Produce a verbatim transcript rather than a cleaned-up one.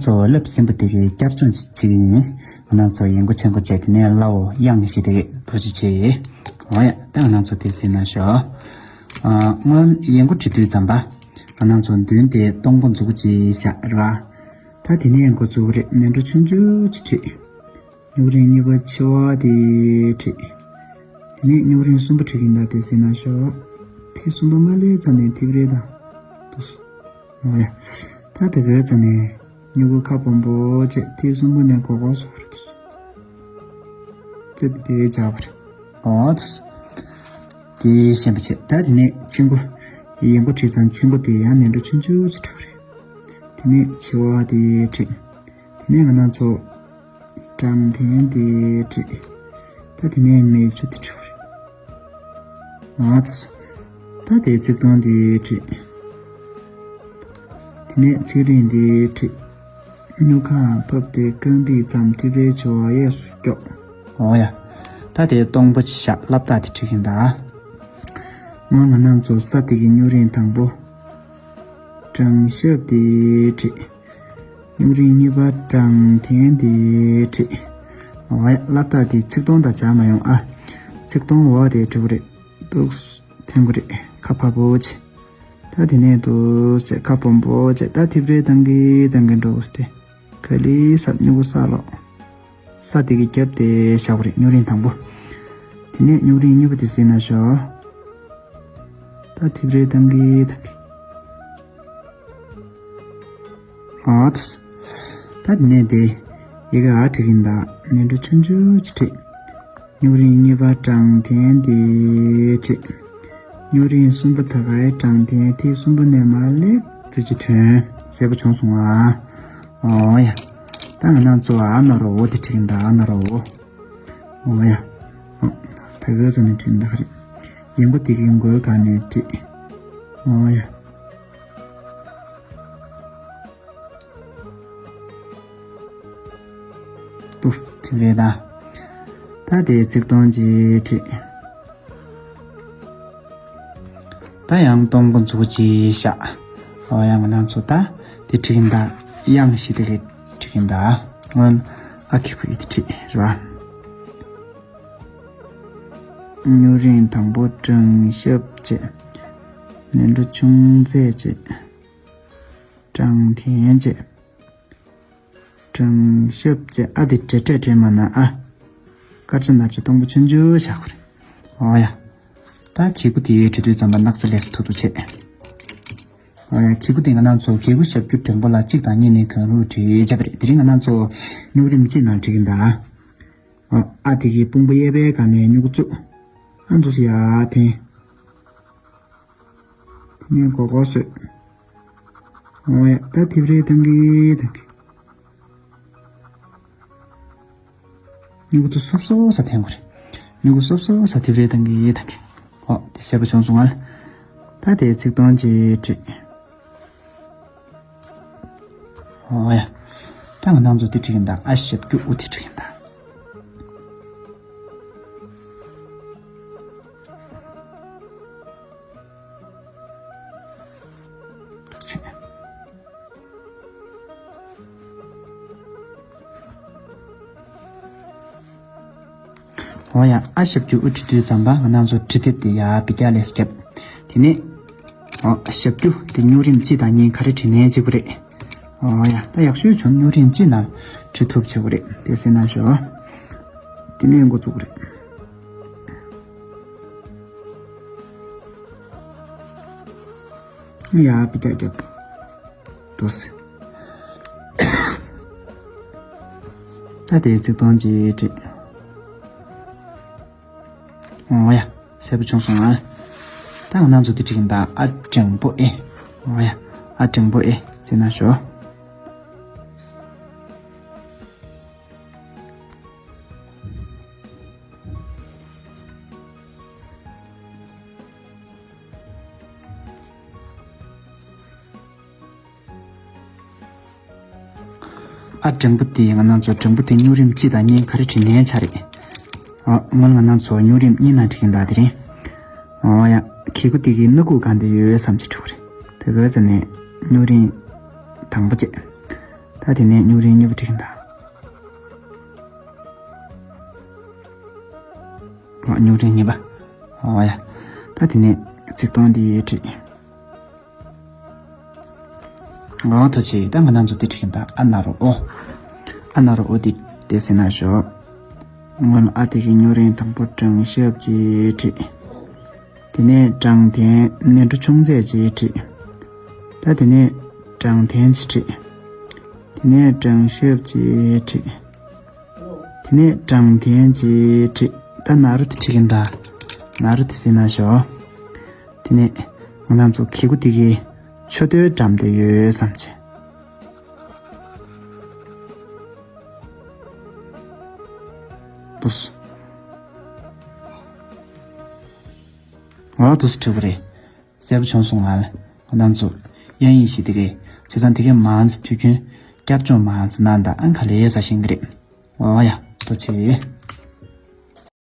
ཚོ་ལབ་ཟིན་པ་དེ་གའི་བསྐྱར་སྦྱོང་ཅིག་བྱེད་ཀྱི་ཡིན། ང་རང་ཚོ་ཡིན་གོ་ཆེན་གོ་བྱས་དེ་ནས་ལའོ་དབྱངས་ཤིག་དེ་གའི་ཐུགས་རྗེ་ཆེ། འོ་ཡ། ད་ང་རང་ཚོ་དེ་ཟིན་ན་ཤོག་ཨ། སྔོན་ཡིན་གོ་བྲིས་དུས་ཙམ་པ། ང་རང་ཚོ་མདུན་དེ་སྟོང་པ་མཛུག་གུ་ཅིག་བཞག་རེད་བ། ད་དེ་ནས་འགོ་བཙུགས་རེད། ནས་འགྲོ་ཆུང་ཆུང་ཅིག་བྲིས། སྨྱུག་རིང་གཉིས་པ་ཕྱི་བ་དེ་བྲིས། དེ་ནས་སྨྱུག་རིང་གསུམ་པ་བྲིས་ཀྱིན་གདའ་དེ་ཟིན་ན་ཤོག་ཐིག་གསུམ་པ་མ་སླེབས་ཙམ་ནས་ཐིག་རེ་དང་། འདུག་སོ། འོ་ཡ། ད་དེ་གའི་ཙམ་ནས་སྨྱུ་གུ་ཁ་སྦོམ་པོ་བྱས་ཐིག་གསུམ་པ་ནས་སྒོར་སྒོར་སོ་རུ་འདུག་སོ། རྩེ་པོ་དེ་འཇགས་པ་རེད། འོ་འདུག་སོ། དེ་ཤེས་པ་བྱས། ད་དེ་ནས་ཆེན་པོ། ཡིན་གོ་བྲིས་ཙང་ཆེན་པོ་དེ་ཡང་ནས་འགྲོ་ཆུང་ཆུང་ཅིག་བྲིས་པ་རེད། དེ་ནས་ཕྱི་བ་དེ་བྲིས། དེ་ནས་ང་རང་ཚོ། དྲང་འཐེན་དེ་བྲིས། ད་དེ་ནས་མེ་ཆུ་དེ་བྲིས་པ་རེད། ཨ་ཙི། ད་དེ་ཚིག་སྟོང་དེ་བྲིས། དེ་ནས་ཚིག་རིང་དེ་བྲིས། སྨྱུག་ཁ་ཕབ་སྟེ་རྐང་མཐིལ་ཙམ་ཐིག་རེ་ཆེ་བ་གཡས་སུ་སྐྱོག་འོ་ཡ། ད་དེ་སྟོང་པ་ཞིག་བཞག་སླབ་སྟེགས་དེ་བྲིས་ཀྱིན་གདའ། སྔོན་ང་རང་ཚོ་ས་དེ་གི་སྨྱུག་རིང་དང་པོ། དྲང་ཞབས་དེ་བྲིས། སྨྱུག་རིང་གཉིས་པ་དྲང་འཐེན་དེ་བྲིས། འོ་ཡ། སླབ་སྟེགས་དེ་ཚིག་སྟོང་དང་སྦྱར་མ་ཡོང་ཨ། ཚིག་སྟོང་འོ་དེ་བྲིས་པ་རེད། འདུག་སེ་འཐེན་དགོས་རེད། ཁ་ཕར་པོ་བྱས། ད་དེ་ནས་འདུག་སེ་ཁ་སྦོམ་པོ་བྱས། ད་ཐིག་རེ་བཏང་གིན་བཏང་གིན་འགྲོ་དགོས་ཏེ། ག་ལེ་སབ་སྨྱུ་གུ་ས་ལོག་ས་དེ་གི་རྒྱབ་དེ་བཞག་པ་རེད། སྨྱུག་རིང་དང་པོ། དེ་ནས་སྨྱུག་རིང་གཉིས་པ་དེ་ཟིན་ན་ཤོག་ད་ཐིག་རེ་བཏང་གིན་བཏང་གིན། ཨ་ཙི། ད་དེ་ནས་དེ། ཡི་གེ་ཨ་བྲིས་ཀྱིན་གདའ། ནས་འགྲོ་ཆུང་ཆུང་ཅིག་བྲིས། སྨྱུག་རིང་གཉིས་པ་དྲང་འཐེན་དེ་བྲིས། སྨྱུག་རིང་གསུམ་པ་ད་གའི་དྲང་འཐེན་ཐིག་གསུམ་པ་ནས་མར་སླེབས་ཙམ་ཅིག་ཐོན། གསལ་པོ་བྱུང་སོང་ཨ། འོ་ཡ། ད་ང་རང་ཚོ་ཨ་ན་རོ་འོ་དེ་བྲིས་ཀྱིན་གདའ། ཨ་ན་རོ་འོ། འོ་ཡ། ད་གའི་ཙམ་ནས་བྲིས་ཀྱིན་གདའ་ག་རེད། ཡིན་གོ་དེ་གི་མགོའི་སྒང་ནས་བྲིས། འོ་ཡ། འདུག་སེ་བྲིས་རེད་ད། ད་དེ་ཚིག་སྟོང་ཅིག་བྲིས། ད་ཡང་སྟོང་པ་མཛུག་གུ་ཅིག་བཞག་འོ་ཡ། ང་རང་ཚོ་ད་དེ་བྲིས་ཀྱིན་གདའ། དབྱངས་ཤིག་དེ་གའི་བྲིས་ཀྱིན་གདའ། སྔོན་ཨ་གི་གུ་ཨི་དེ་བྲིས་རེད་བ། སྨྱུག་རིང་དང་པོ་དྲང་ཞབས་བྱས། ནས་འགྲོ་ཆུང་ཙམ་བྱས། དྲང་འཐེན་བྱས། དྲང་ཞབས་བྱས། ཨ་དེ་བྲེ་བྲེ་བྲེ་མ་ན་ཨ། དཀར་ཆ་ནར་ཆ་སྟོང་པ་ཆུང་ཆུང་བཞག་པ་རེད། འོ་ཡ། ད་གི་གུ་དེ་བྲིས་དུས་ཙམ་པ་སྣག་ཚ་ལས་སུ་ཐུག་ཐུག་བྱས། འོ་ཡ། གི་གུ་དེ་ང་རང་ཚོ་གི་གུ་ཞབས་ཀྱུ་འགྲེང་པོ་ལ་གཅིག་དང་གཉིས་ནས་གང་རུང་བྲིས་བྱས་པ་རེད། དེ་རིང་ང་རང་ཚོ་སྨྱུག་རིང་གཅིག་ནང་བྲིས་ཀྱིན་གདའ། ཨ་དེ་གི་དཔུང་པ་གཡས་པའི་སྒང་ནས་སྨྱུ་གུ་བཙུགས། ཨ་འདུག་སེ་ཡར་འཐེན། དེ་ནས་སྒོར་སྒོར་བཟོས། འོ་ཡ། ད་ཐིག་རེ་བཏང་གིན་བཏང་གིན། སྨྱུ་གུ་ཚོ་སོབ་སོབ་ས་འཐེན་དགོས་རེད། སྨྱུ་གུ་སོབ་སོབ་ས་ཐིག་རེ་བཏང་གིན་བཏང་གིན། འོ་དེ་གསལ་པོ་བྱུང་སོང་ང་། ད་དེ་ཚིག་སྟོང་ཅིག་བྲིས། འོ་ཡ། ད་ང་རང་ཚོ་དེ་བྲིས་ཀྱིན་གདའ། ཨ་ཞབས་ཀྱུ་ཨུ་དེ་བྲིས་ཀྱིན་གདའ། འོ་ཡ། ཨ་ཞབས་ཀྱུ་ཨུ་བྲིས་དུས་ཙམ་པ་ང་རང་ཚོ་བྲིས་དེབ་དེ་ཡར་བི་ཀྱ་ལས་སུ་བརྒྱབ། དེ་ནས། འོ། ཞབས་ཀྱུ་དེ་སྨྱུག་རིང་གཅིག་དང་གཉིས་ག་རེ་བྲིས་ནའི་གཅིག་པ་རེད། འོ་ཡ། ད་ཡག་ཤོས་བྱུང་། སྨྱུག་རིང་གཅིག་ནང་བྲིས་ཐུབ་བྱེད་དགོས་རེད། དེ་ཟེར་ན་ཤོག་དེ་ནས་འགོ་བཙུགས་དགོས་རེད། ཡ་བི་ཀྱ་རྒྱབ། འདུག་སེ། ད་དེ་ཚིག་སྟོང་ཅིག་བྲིས། འོ་ཡ། གསལ་པོ་བྱུང་སོང་ང་། ད་ང་རང་ཚོ་དེ་བྲིས་ཀྱིན་གདའ། ཨ་འགྲེང་པོ་ཨེ། འོ་ཡ། ཨ་འགྲེང་པོ་ཨེ་ཟེར་ན་ཤོག་ཨ་འགྲེང་པོ་དེ་ང་རང་ཚོ་འགྲེང་པོ་དེ་སྨྱུག་རིང་གཅིག་དང་གཉིས་ག་རེ་བྲིས་ནའི་ཆ་རེད། ཨ་སྔོན་ང་རང་ཚོ་སྨྱུག་རིང་གཉིས་ནང་བྲིས་ཀྱིན་གདའ། དེ་རིང་། འོ་ཡ། གི་གུ་དེ་གི་སྣ་ཁུག་སྒང་དེ་ཡོད་བསམ་གྱི་འགྲོ་གི་རེད། དེ་ག་ཙམ་ནས་སྨྱུག་རིང་དང་པོ་བྱས། ད་ ད་དེ་ནས་སྨྱུག་རིང་གཉིས་པ་བྲིས་ཀྱིན་གདའ། ཨོ་སྨྱུག་རིང་གཉིས་པ། ཨོ་ཡ། ད་དེ་ནས་ཚིག་སྟོང་འདི་བྲིས། ཨོ་ཐུགས་རྗེ་ཆེ། ད་ང་རང་ཚོ་འདི་བྲིས་ཀྱིན་གདའ། ཨ་ན་རོ་ཨོ། ཨ་ན་རོ་ཨོ་འདི་དེ་ཟེར་ན་ཞོག་སྔོན་ལ་ཨ་དེ་གི་སྨྱུག་རིང་དང་པོ་གྲངས་ཞབས་ཀྱིས་བྲིས། དེ་ནས་དྲང་ཐེངས་ནས་འབྲུ་ཆུང་ཚད་ཅིག་བྲིས། ད་དེ་ནས་དྲང་ཐེངས་ཅིག་བྲིས། དེ་ནས་དྲང་ཞབས་ཅིག་བྲིས། དེ་ནས་དྲང་ཐེངས་ཅིག་བྲིས། ད་ན་རོ་དེ་བྲིས་ཀྱིན་གདའ། ན་རོ་དེ་ཟེར་ན་ཞོག་དེ་ནས་ང་རང་ཚོ་གི་གུ་དེ་གི་མཆུ་ཏོའི་འགྲམ་དེ་ཡོད་བསམ་བྱས། འདུག་སེ། ང་ལ་འདུག་སེ་བྲིས་པ་རེད། གསལ་པོ་བྱུང་སོང་ང་ལ། ང་རང་ཚོ་དབྱིན་ཡིག་ཞིག་དེ་གས་བྱས་ཙང་དེ་གས་མང་ཙམ་དུས་རྒྱུན་སྐྱབས་བཅོལ་མང་ཙམ་གནང་དང་། ཨང་ག་ལེ་ཟ་ཤེས་ཀྱི་རེད། ཨོ་ཡ། ཐུགས་རྗེ་ཆེ།